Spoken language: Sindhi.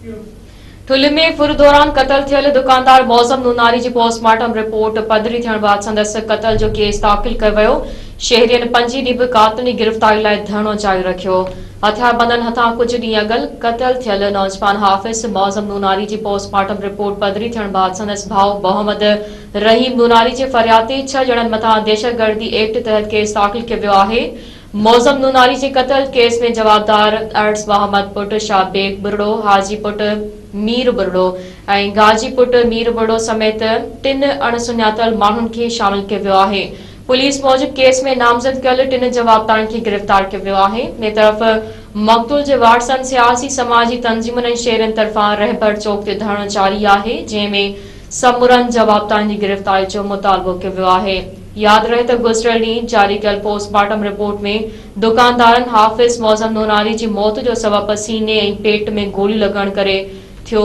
ٺلهه ۾ ڦر دوران قتل ٿيل دڪاندار معظم نوناري جي پوسٽ مارٽم رپورٽ پڌري ٿيڻ بعد سندس قتل جو ڪيس داخل ڪيو ويو. شهرين پنجين ڏينهن به قاتلن جي گرفتاري لاء ڌرڻو جاري رکيو. هٿياربندن هٿان ڪجهه ڏينهن اڳل قتل ٿيل نوجوان حافظ معظم نوناري جي پوسٽ مارٽم رپورٽ پڌري ٿيڻ بعد سندس ڀاء محمد رحيم نوناري جي فرياد تي ڇهه ڄڻن مٿان دهشتگردي ايڪٽ تحت ڪيس داخل ڪيو ويو آهي. معظم نوناري جي قتل ڪيس ۾ جوابدار عرس محمد پٽ شاهه بيگ ٻرڙو، حاجي پٽ مير ٻرڙو ۽ گاجي پٽ مير ٻرڙو سميت ٽن اڻ سڃاتل ماڻهن کي شامل ڪيو ويو آهي. پوليس موجب ڪيس ۾ نامزد ڪيل ٽن جوابدارن کي گرفتار ڪيو ويو آهي. ٻئي طرف مقتول جي وارثن، سياسي سماجي تنظيمن ۽ شهرين طرفان رهبر چوڪ تي ڌرڻو جاري آهي، جنهن ۾ سمورن جوابدارن جي گرفتاري جو مطالبو ڪيو ويو آهي. ياد رهي ته گذريل ڏينهن جاري ڪيل پوسٽ مارٽم رپورٽ ۾ دڪاندارن حافظ معظم نوناري جي موت جو سبب سيني ۽ پيٽ ۾ گوليون لڳڻ ڪري ٿيو.